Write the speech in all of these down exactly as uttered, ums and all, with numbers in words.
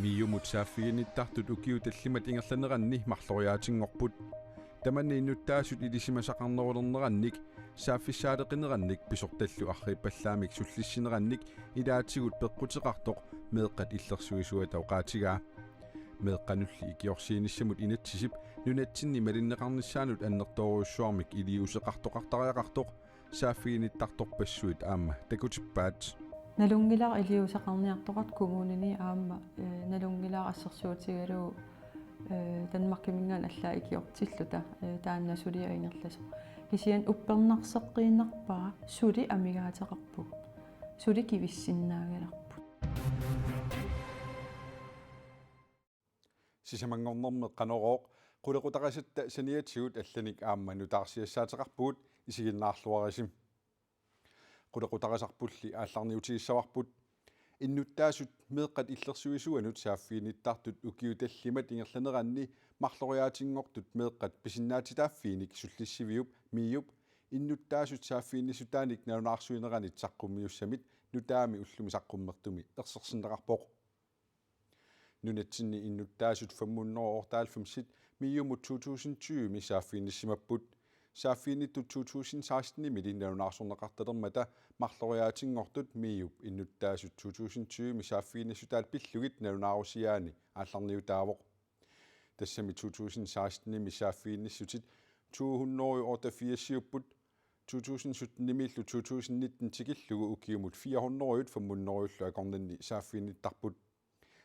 MIO-mut saaffiginnittartut ukiut tallimat ingerlaneranni marloriaatinngorput. Tamanna innuttaasut ilisimasaqarnerulernerannik, saaffissaaleqinerannik pisortallu arriippallaamik sullissinerannik ilaatigut peqquteqartoq meeqqat illersuisuata oqaatigaa. Meeqqanulli ikiorsiinissamut inatsisip nunatsinni malinneqarnissaanut annertoorujussuarmik iliuuseqartoqartariaqartoq saaffiginnittartorpassuit aamma takutippaat. Nalunngilara iliuuseqarniartoqartoq kommunini aamma, eh, nalunngilara assersuutigalugu, eh, Danmarkiminngaanniit allaat ikiortilluta, eh, taanna suliaq ingerlasoq. Kisianni uppernarseqqiinnarpara suli amigaateqarpugut. Suli kivissinnaagalerput. Sisamanngornermi Qanorooq qulequtarisatta saniatigut allanik aamma nutaarsiassaateqarpugut, isiginnaarluarisi. Qulequtarisarpulli aallarniutigissavarput. Innuttaasut meeqqat illersuisuanut saaffiginnittartut ukiut tallimat ingerlaneranni marloriaatinngortut meeqqat pisinnaatitaaffiinik Sullissiviup MIO-p innuttaasut saaffiginnissutaanik nalunaarsuineranit saqqummiussamit nutaami ullumi saqqummertumi ersersinneqarpoq. Nunatsinni innuttaasut fem hundrede og otteoghalvfems MIO-mut to tusind tyve-mi saaffiginnissimapput. Saaffiginnittut to tusind seksten-imili nalunaarsorneqartalermata marloriaatinngortut MIO-p innuttaasut to tusind tyve-mi saaffiginnissutaat pillugit nalunaarusiaani aallarniutaavoq. Tassami to tusind seksten-imi saaffiginnissutit to hundrede og otteogfirs-iupput, to tusind sytten-imiillu to tusind nitten tikillugu ukiumut fire hundrede-t fem hundrede-llu akornanni saaffiginnittarput.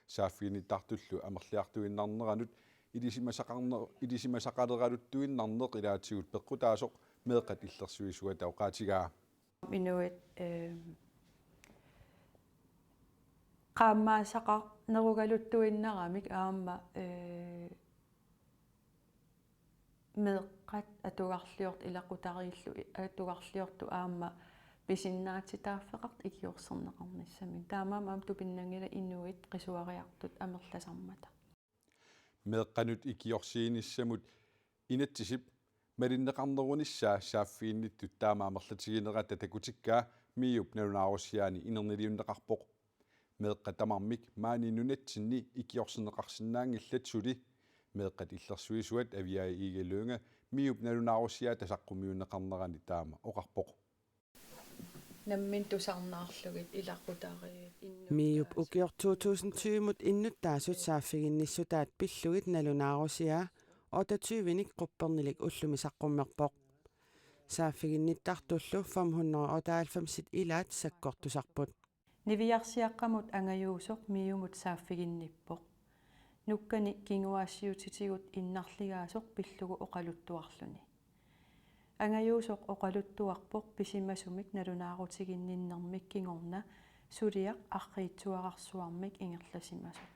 Saaffiginnittartullu amerliartuinnarneranut ilisimasaqarne-, ilisimasaqaleraluttuinnarneq ilaatigut peqqutaasoq meeqqat illersuisuata oqaatigaa. Inuit, eh, qaammaasaqarnerugaluttuinnaramik aamma, eh, meeqqat atugarliortut ilaqutariillu, atugarliortut aamma pisinnaatitaaffeqartut ikiorserneqarnissaminnik. Taamaammat aamma tupinnanngilaq inuit qisuariartut amerlasarmata. Meeqqanut ikiorsiinissamut inatsisip malinneqarnerunissaa saaffiginnittut taama amerlatigineratta takutikkaa MIO-p nalunaarusiaani inerniliunneqarpoq. Meeqqat tamarmik maani nunatsinni ikiorserneqarsinnaanngillat suli. Meeqqat illersuisuat Aviaja Egede Lynge MIO-p nalunaarusiaata saqqummiunneqarnerani taama oqarpoq. Namminneq tusarnaarlugit ilaqutariit innuttaasut. MIO-p ukioq to tusind tyve-mut innuttaasut saaffiginnissutaat pillugit nalunaarusiaa otteogtyve-nik quppernilik ullumi saqqummerpoq. Saaffiginnittartullu fem hundrede og otteoghalvfems-it ilaat sakkortusarput. Niviarsiaqqamut angajuusoq MIO-mut saaffiginnippoq. Nukkani kinguaassiuutitigut innarligaasoq pillugu oqaluttuarluni. Angajuusoq oqaluttuarpoq pisimasumik nalunaarutiginninnermik kingorna suliaq arriitsuararsuarmik ingerlasimasoq.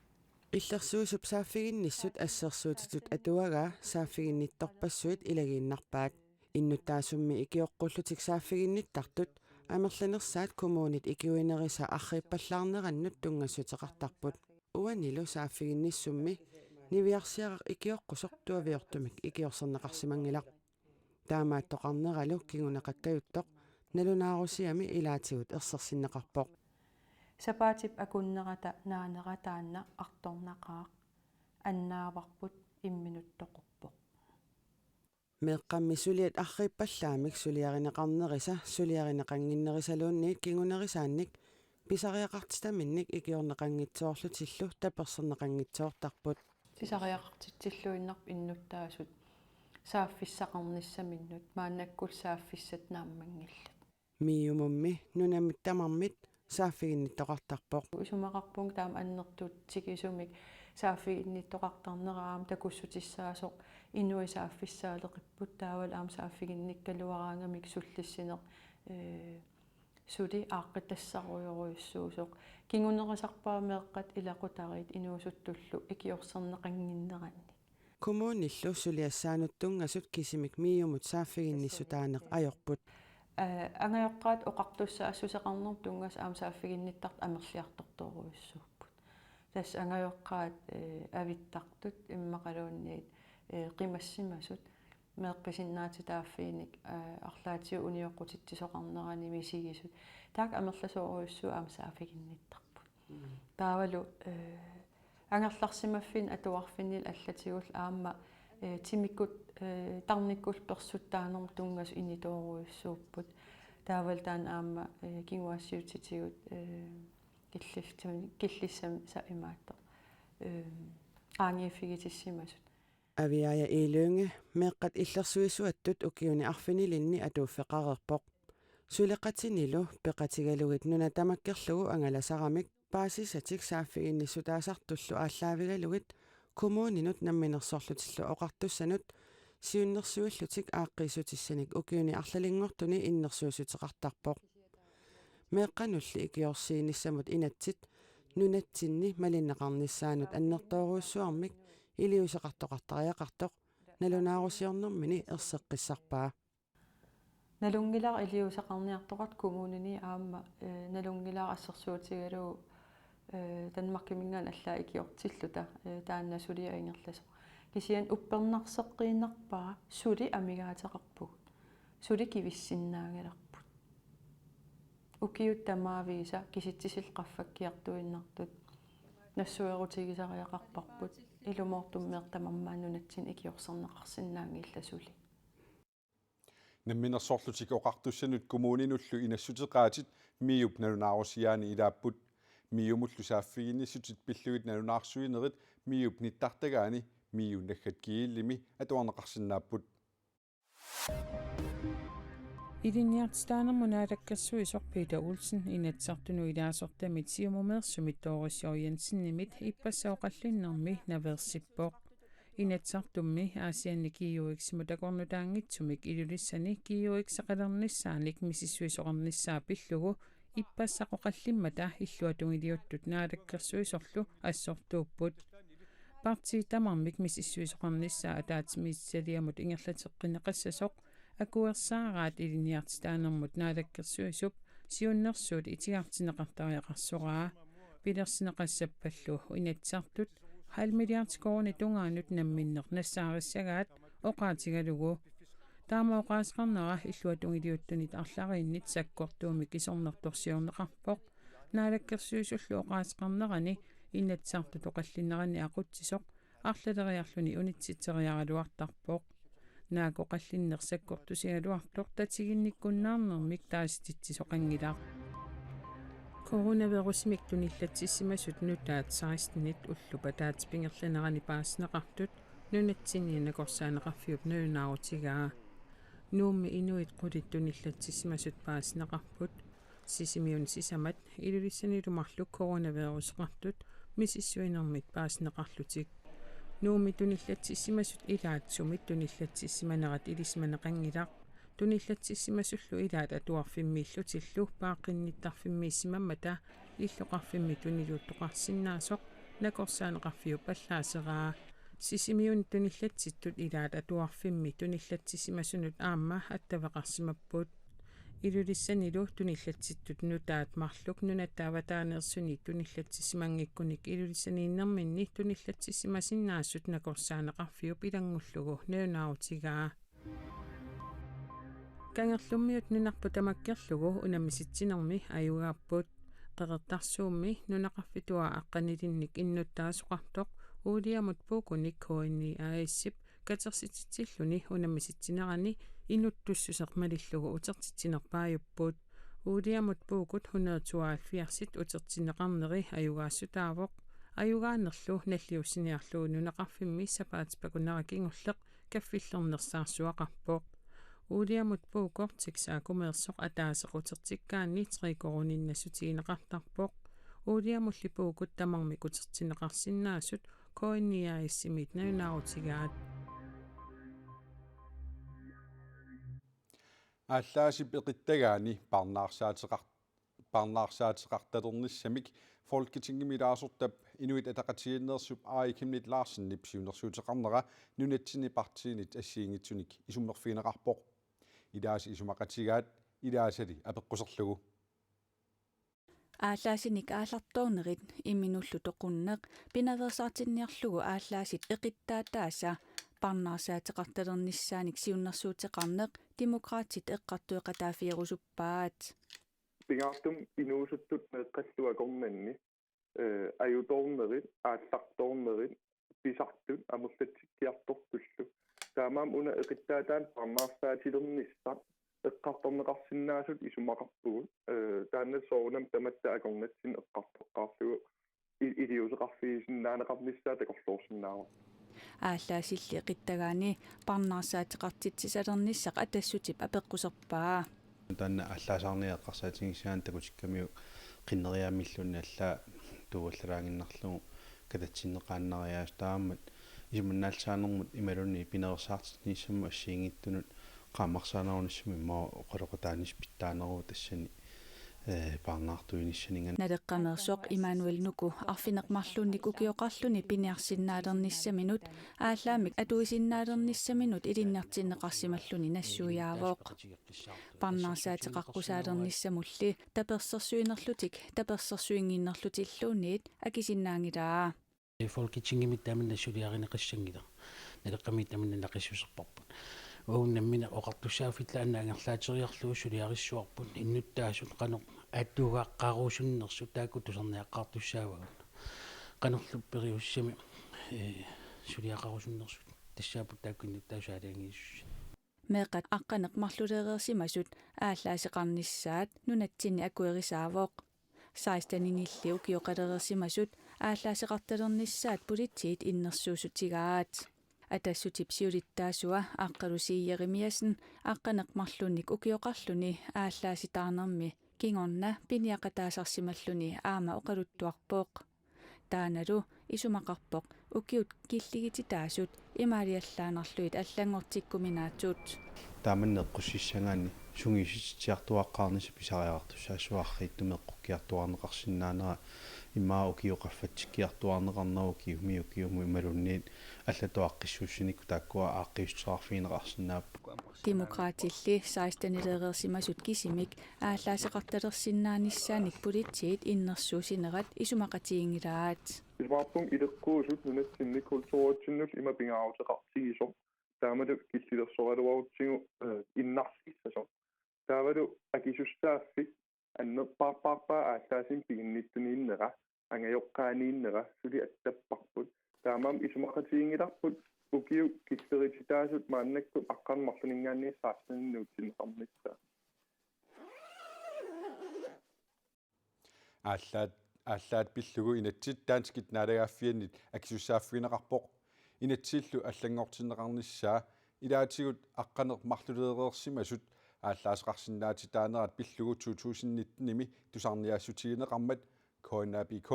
Illersuisup saaffiginnissut assersuutitut atuagaa saaffiginnittorpassuit ilagiinnarpaat. Innuttaasummi ikioqqullutik saaffiginnittartut amerlanersaat kommunit ikiuinerisa arriippallaarnerannut tunngassuteqartarput. Uanilu saaffiginnissummi niviarsiaraq ikioqqusoq tuaviortumik ikiorserneqarsimanngilaq. Taamaattoqarneralu kinguneqakkajuttoq nalunaarusiami ilaatigut ersersinneqarpoq. Sapaatip akunnerata naanera taanna artornaqaaq, annaavarput imminut toquppoq. Meeqqammi suliat arriippallaamik suliarineqarnerisa suliarineqannginnerisaluunniit kingunerisaannik pisariaqartitaminnik ikiorneqanngitsoorlutillu taperserneqanngitsoortarput. Pisariaqartitsilluinnarput innuttaasut saaffissaqarnissaminnut, maannakkullu saaffissat naammanngillat. MIO-mummi nunamit tamarmit saaffiginnittoqartarpoq. Isumaqarpunga taama annertuut tikisumik saaffiginnittoqartarnera aamma takussutissaasoq inuit saaffissaaleqipput, taavalu aamma saaffiginnikkaluaraangamik sullissineq, ee, suli aaqqitassaarujorujussuusoq. Kingunerisarpara meeqqat ilaqutariit inuusuttullu ikiorserneqannginnerannik. Kommunillu suliassaanut tunngasut kisimik MIO-mut saaffiginnissutaaneq ajorput. Ee, angajoqqaat oqartussaassuseqarnermut tunngasut aamma saaffiginnittartut amerliartortoorujussuupput. Tassa angajoqqaat, ee, avittartut immaqaluunniit, ee, qimassimasut Meeqqat pisinnaatitaaffiinik, eh, arlaatigut unioqqutitsisoqarnerani misigisut. Taakku amerlasoorujussuit aamma saaffiginnittarput. Taavalu, eh, angerlarsimaffinni atuarfinnilu allatigullu aamma, eh, timikkut, eh, tarnikkullu persuttaanermut tunngasut initoorujussuupput. Taavalu taanna aamma, eh, kinguaassiuutitigut, eh, killissam-, killissam sa imaattoq, eh, qaangiiffigitissimasut. Aviaja E. Lynge meeqqat illersuisuattut ukiuni arfinilinni atuuffeqareerpoq. Suleqatinilu peqatigalugit nuna tamakkerlugu angalasaramik paasisatik saaffiginnissutaasartullu aallaavigalugit kommuninut namminersorlutillu oqartussanut siunnersuillutik aaqqiissutissanik ukiuni arlalinngortuni innersuussuteqartarpoq. Meeqqanulli ikiorsiinissamut inatsit nunatsinni malinneqarnissaanut annertoorujussuarmik iliuuseqartoqartariaqartoq nalunaarusiornermini erseqqissarpaa. Nalunngilara iliuuseqarniartoqartoq kommunini aamma, eh, nalunngilara assersuutigalugu, eh, Danmarkiminngaanniit allaat ikiortilluta, eh, taanna suliaq ingerlasoq. Kisianni uppernarseqqiinnarpara suli amigaateqarpugut. Suli kivissinnaagalerput. Ukiut tamaavisa kisitsisillu qaffakkiartuinnartut nassuerutigisariaqarparput, ilumoortumik meeqqat tamarmik nunatsinni ikiorserneqarsinnaanngillat suli. Namminersorlutik oqartussanut kommuninullu inassuteqaatit MIO-p nalunaarusiaani ilaapput. MIO-mullu saaffiginnissutit pillugit nalunaarsuinerit MIO-p nittartagaani MIO naggat gl-imi atuarneqarsinnaapput. Ilinniartitaanermut naalakkersuisoq Peter Olsen Inatsisartunut ilaasortamit Siumumeersumit Doris J. Jensenimit ippassaq oqallinnermi naveersippoq. Inatsisartummi Aasianni GUX-imut akornutaanngitsumik Ilulissani GUX-eqalernissaanik misissuisoqarnissaa pillugu ippassaq oqallimmata illuatungiliuttut naalakkersuisorlu assortuupput. Partiit tamarmik misissuisoqarnissaa ataatsimiititaliamut ingerlateqqinneqassasoq akuersaaraat ilinniartitaanermut naalakkersuisup siunnersuut itigartinneqartariaqarsoraa. Pilersinneqassappallu Inatsisartut halv milliard koruunit tungaanut namminneq nassaarissagaat oqaatigalugu. Taama oqaaseqarnera illuatungiliuttunit arlariinnit sakkortuumik isornartorsiorneqarpoq. Naalakkersuisullu oqaaseqarnerani Inatsisartut oqallinneranni aqutsisoq arlaleriarluni unitsitseriaraluartarpoq. Naak oqallinneq sakkortusigaluartoq tatiginnikkunnaarnermik taasititsisoqanngilaq. Coronavirusimik tunillatsissimasut nutaat sekstenit ullup ataatsip ingerlanerani paasineqartut nunatsinni nakorsaaneqarfiup nalunaarutigaa. Nuummi inuit qulit tunillatsissimasut paasineqarput. Sisimiuni sisamat Ilulissanilu marluk coronaviruseqartut misissuinermit paasineqarlutik. Nuummi tunillatsissimasut ilaat sumit tunillatsissimanerat ilisimaneqanngilaq. Tunillatsissimasullu ilaat atuarfimmiillutillu paaqqinnittarfimmiissimammata illoqarfimmi tuniliuttoqarsinnaasoq nakorsaaneqarfiup allaaseraa. Sisimiuni tunillatsittut ilaat atuarfimmi tunillatsissimasunut aamma attaveqarsimapput. Ilulissanilu tunillatsittut nutaat marluk nunatta avataaneersuni tunillatsissimanngikkunik Ilulissaniinnerminni tunillatsissimasinnaasut nakorsaaneqarfiup ilanngullugu nalunaarutigaa. Kangerlummiut nunarput tamakkerlugu unammisitsinermi ajugaapput. Qeqertarsuummi nunaqarfitua aqqanilinnik innuttaasoqartoq Uliamut Puukunik K N I A/S-ip katersititsilluni unammisitsinerani inuttussuseq malillugu utertitsinerpaajupput. Uliamut Puukut hundrede tooghalvfjerdsit utertinneqarneri ajugaassutaavoq. Ajugaanerlu nalliussiniarlugu nunaqarfimmi sapaatip akunnerata kingulleq kaffillernersaarsuaqarpoq. Uliamut Puukoq Texacomeersoq ataaseq utertikkaanni tre koruuninik nassutigineqartarpoq. Uliamulli Puukut tamarmik utertinneqarsinnaasut K N I A/S-imiit nalunaarutigaat. Aallaasip eqittagaani parnaarsaateqar-, parnaarsaateqartalernissamik Folketingimi ilaasortap Inuit Ataqatigiinneersup Aaja Chemnitz Larsenip siunnersuuteqarnera nunatsinni partiinit assigiinngitsunik isummerfigineqarpoq. Ilaasa isumaqatigaat ilaasali apeqquserlugu. Aallaasinik aallartoornerit imminullu toqunneq pinaveersaartinniarlugu aallaasip eqittaataasa Parnaarsaateqartalernissaanik siunnersuuteqarneq Demokraatit eqqartueqataaffigerusuppaat. Pingaartumik inuusuttut meeqqallu akornanni, eh, ajutoornerit, aallartoornerit, pisartut amerlatsikkiartortullu. Taamaammat una eqittaataani parnaarsaatilernissaa eqqartorneqarsinnaasut isumaqarpugut, eh, taanna soorunami tamatta akornatsinni eqqartoqqaarlugu i-, iliuuseqarfigisinnaaneqarnissaa takorloorsinnaavoq. Aallaasilli eqittagaani parnaarsaateqartitsissalernissaq Atassutip apeqquserpaa. Taanna aallaasaarniaqqarsaatigisiaani takutikkamiuk qinneriaamilluunniit allaat tuuallaalaaginnarlugu katatsinneqaannariaaseq taamaammat isumannaallisaanermut imaluunniit pinersaartinnissamut assigiinngitsunut qaammarsaanerunissamut immaqa oqaloqataanissaq pitsaaneruvoq tassani, eh, parnaartuinissaninngaanniit. Naleqqameersoq Immanuel Nuku arfineq-marlunnik ukioqarluni piniarsinnaalernissaminut aallaammik atuisinnaalernissaminut ilinniartinneqarsimalluni nassuiaavoq. Parnaarsaateqaqqusaalernissamulli tapersersuinerlutik tapersersuinnginnerlutilluunniit akisinnaanngilaa. Folketingimit tamanna suliarineqassanngilaq. Naleqqamiit tamanna naqissuserparput. Uagut nammineq oqartussaaffillu aamma angerlaateriarlugu suliarissuarput innuttaasut qanoq atugaqqarusunnersut taakku tusarniaqqaartussaavagut. Qanorlu periussami, eh, suliaqarusunnersut tassaapput taakku innuttaasut aalajangiisussat. Meeqqat aqqaneq-marluleereersimasut aallaaseqarnissaat nunatsinni akuerisaavoq. Seksteninilli ukioqalereersimasut aallaaseqartalernissaat politiit innersuussutigaat. Atassutip siulittaasua Aqqalu C. Jeremiassen aqqaneq-marlunnik ukioqarluni aallaasitaarnermi kingorna piniaqataasarsimalluni aamma oqaluttuarpoq. Taannalu isumaqarpoq ukiut killigititaasut imaaliallaannarlugit allanngortikkuminaatsut. Taamani eqqussissagaanni sungiusitsisartuaqqaarnissaq pisariaqartussaassuararsuarmik eqqukkiartuaarneqarsinnaanera immaqa ukiut qaffatsikkiartuaarneqarnerup ukiumi ukiumut imaluunniit allatut aaqqissuussinikut taakkua aaqqiissuteqarfigineqarsinnaapput. Demokraatilli sekstenileereersimasut kisimik aallaaseqartalersinnaanissaannik politiit innersuussinerat isumaqatiginngilaat. Isumaqarpunga ileqquusut nunatsinni kulturitsinnullu ima pingaaruteqartigisoq. Taamalu killilersoraluarutsigu, eh, innarsiissasoq. Taavalu akisussaaffik annerpaarpaarpaa aallaasimik piginnittuniinnera angajoqqaaniinnera suli attapparput. Taamaammat isumaqatiginngilarput ukiut killerititaasut maannakkut aqqaneq-marlunninngaanniit seksteninik nuutsinneqarnissaa. Aallaat, aallaat pillugu inatsit danskit naalagaaffiannit akisussaaffigineqarpoq. Inatsisillu allanngortinneqarnissaa ilaatigut aqqaneq-marluleereersimasut aallaaseqarsinnaatitaanerat pillugu to tusind nitten-imi tusarniaassutigineqarmat K N A B K,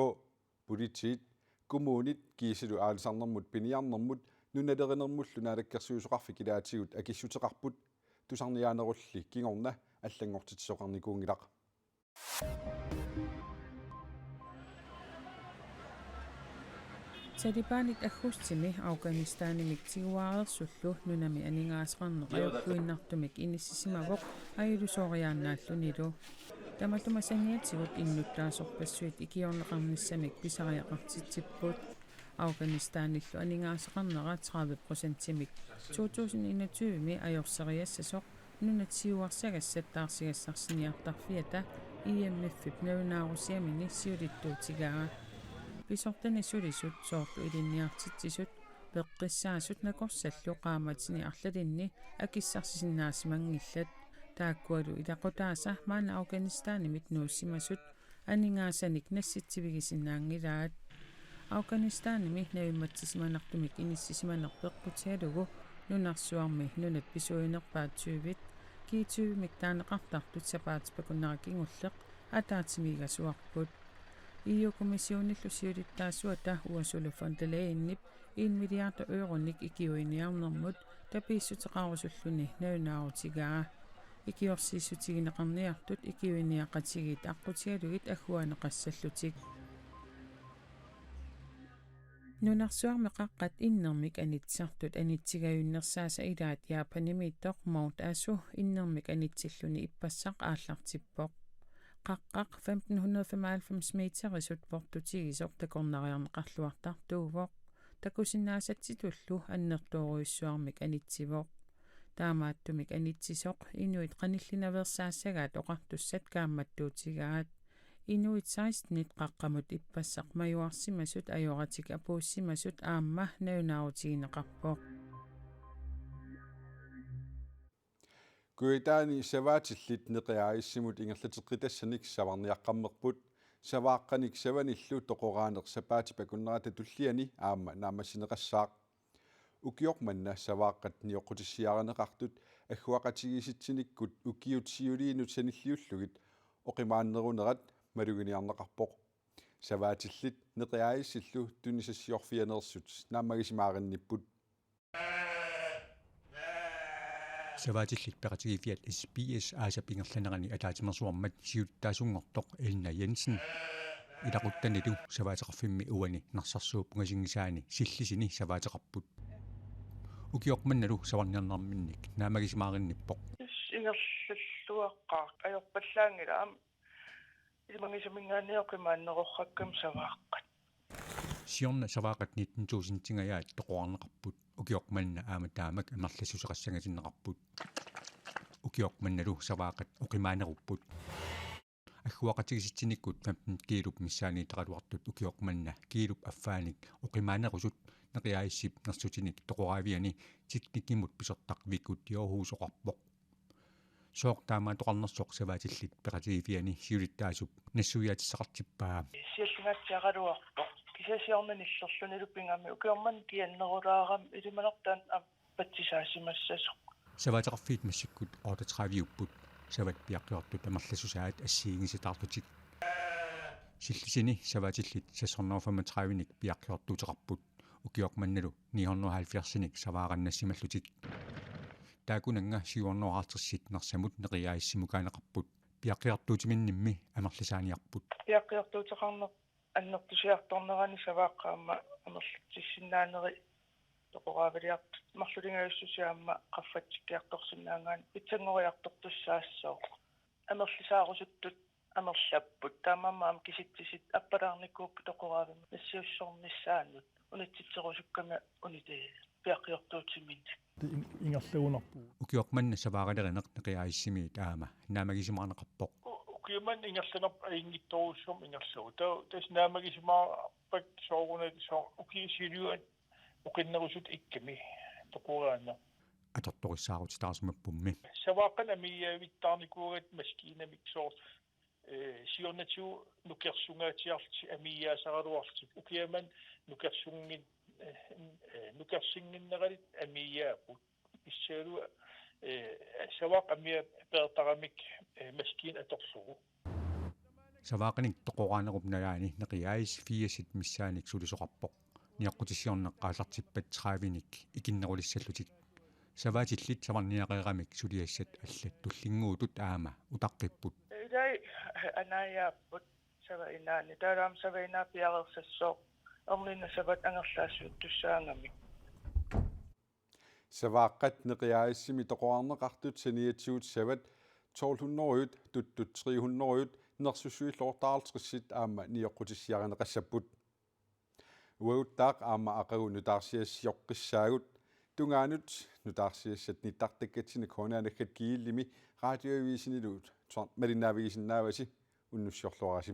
politiit, kommunit kiisalu aalisarnermut piniarnermut nunalerinermullu naalakkersuisoqarfik ilaatigut akissuteqarput. Tusarniaanerulli kingorna allanngortitsisoqarnikuunngilaq. Talibanit aggustimi Afghanistanimik tiguaareersullu nunami aningaasaqarneq ajorluinnartumik inissisimavoq ajuusooriaannaallunilu. Tamatuma saniatigut innuttaasorpassuit ikiorneqarnissamik pisariaqartitsipput. Afghanistanillu aningaasaqarnera tredive procentimik to tusind enogtyve-mi ajorseriassasoq nunat siuarsagassat taarsigassarsiniartarfiata I M F-ip nalunaarusiamini siulittuutigaa. Pisortanit sulisut soorlu ilinniartitsisut, peqqissaasut nakorsallu qaammatini arlalinni akissarsisinnaasimanngillat. Taakkualu ilaqutaasa maanna Afghanistanimit nuussimasut aningaasanik nassitsivigisinnaanngilaat. Afghanistanimi navimmatsisimanartumik inissisimaneq peqqutigalugu nunarsuarmi nunat pisuunerpaat tyvit G tyve-mik taaneqartartut sapaatip akunnera kingulleq ataatsimiigasuarput. E U-kommissionillu siulittaasuata Ursula von der Leyenip en milliard euronik ikiuiniarnermut tapiissuteqarusulluni nalunaarutigaa. Ikiorsiissutigineqarniartut ikiuiniaqatigiit aqqutigalugit agguaanneqassallutik. Nunarsuarmi qaqqat innermik anitsisartut anitsigajunnersaasa ilaat Japanimiittoq Mount Aso innermik anitsilluni ippassaq aallartippoq. Qaqqaq femten hundrede femoghalvfems meterisut portutigisoq takornariarneqarluartartuuvoq. Takusinnaasatsitullu annertoorujussuarmik anitsivoq. Taamaattumik anitsisoq inuit qanillinaveersaassagaat oqartussat kaammattuutigaat. Inuit sekstenit qaqqamut ippassaq majuarsimasut ajoratik apuussimasut aamma nalunaarutigineqarpoq. Kujataani savaatillit Neqi A/S-imut ingerlateqqitassanik savarniaqqammerput, savaaqqanik savanillu toqoraaneq sapaatip akunnerata tulliani aamma naammassineqassaaq. Ukioq manna savaaqqat nioqqutissiarineqartut agguaqatigiissitsinikkut ukiut siuliinut sanilliullugit oqimaannerunerat maluginiarneqarpoq. Savaatillit Neqi A/S-illu tunisassiorfianeersut naammagisimaarinnipput. Savaatillit peqatigiiffiat S B S aasap ingerlanerani ataatsimeersuarmat siulittaasunngortoq Elna Jensen ilaquttanilu savaateqarfimmi uani Narsarsuup ungasinngisaani Sillisini savaateqarput. Ukioq mannalu savarniarnerminnik naammagisimaarinnivoq. Ingerlalluaqaaq ajorpallaanngilaq aamma ilimagisaminngaanniit oqimaannerorakkami savaaqqat. Siorna savaaqqat nitten tusindingajaat toqorarneqarput, ukioq manna aamma taamak amerlassuseqassangatinneqarput. Ukioq mannalu savaaqqat oqimaanerupput. Agguaqatigiissitsinikkut femten kiilup missaaniittaraluartut ukioq manna kiilup affaanik oqimaanerusut Neqi A/S-ip nersutinik toqoraaviani teknikkimut pisortaq Viggo Djurhuus oqarpoq. Sooq taamaattoqarnersoq savaatillit peqatigiiffiani siulittaasup nassuiaatissaqartippaa. Siallingaatsiaraluarpoq. Kisianni siorna nillerlunilu pigami ukioq manna kiannerulaarami ilimanartoq aamma patsisaasimassasoq. Savaateqarfiit massakkut otteogtredive-upput, savat piaqqiortut amerlassusaat assigiinngisitaarlutik. Sillisini savaatillit seks hundrede og femogtredive-nik piaqqiortuuteqarput. Ukioq mannalu ni hundrede og halvfjerds-inik savaaqqat nassimallutik. Taakkunannga syv hundrede og halvtreds-it Narsamut Neqi A/S-imukaaneqarput. Piaqqiortuutiminnimmi amerlisaaniarput. Piaqqiortuuteqarneq annertusiartornerani savaaqqat aamma amerlatsissinnaaneri toqoraaviliartut marlulingajussusia aamma qaffatsikkiartorsinnaagaanni pitsanngoriartortussaassooq. Amerlisaarusuttut amerlapput. Taamaammat aamma kisitsisit appalaarnikuupput toqoraavimmi nassiussornissaannut unitsitserusukkami unit-, piaqqiortuutiminnik. Ingerlagunarpoq. Ukioq manna savaaralerineq Neqi A/S-imiit aamma naammagisimaaneqarpoq. U-, ukioq manna ingerlanerput ajunngitsorujussuarmik ingerlavoq. Ta-, tassa naammagisimaarpakka soorunami soo-, ukiut siuliani oqinnerusut ikkami toqoraaneq. Atortorissaarutitaarsimappummi. Savaaqqanik amiivittaarnikuugatta maskiinamik soorlu, eh, siornatigut nukersungaatsiarlutik amiiviaasaraluarlutik. Ukioq manna nukersunngin-, eh, eh, nukersinnginnerali amiiviaapput. Kisianni, eh, savaaqqat amiiviat peertaramik, eh, maskiina atorlugu. Savaaqqanik toqoraanerup nalaani Neqi A/S firsit missaannik sulisoqarpoq. Nioqqutissiorneq aallartippat tredive-nik ikinnerulissallutik. Savaatillit savarniareeramik suliassat allat tullinnguutut aamma utaqqipput. Ilai anaajaapput savaat inaanni. Taavalu aamma savaat inaa piareersassooq. Erniinnaq savaat angerlaassuuttussaagamik. Savaaqqat Neqi A/S-imi toqorarneqartut saniatigut savat tolv hundrede, tuttut tre hundrede, nersussuillu otteoghalvtreds-it aamma nioqqutissiarineqassapput. Uaguttaaq aamma aqagu nutaarsiassioqqissaagut. Tungaanut nutaarsiassat nittartakkatsinni K N R naggat gl-imi Radioavisimilu malinnaavigisinnaavarsi, unnussiorluarisi.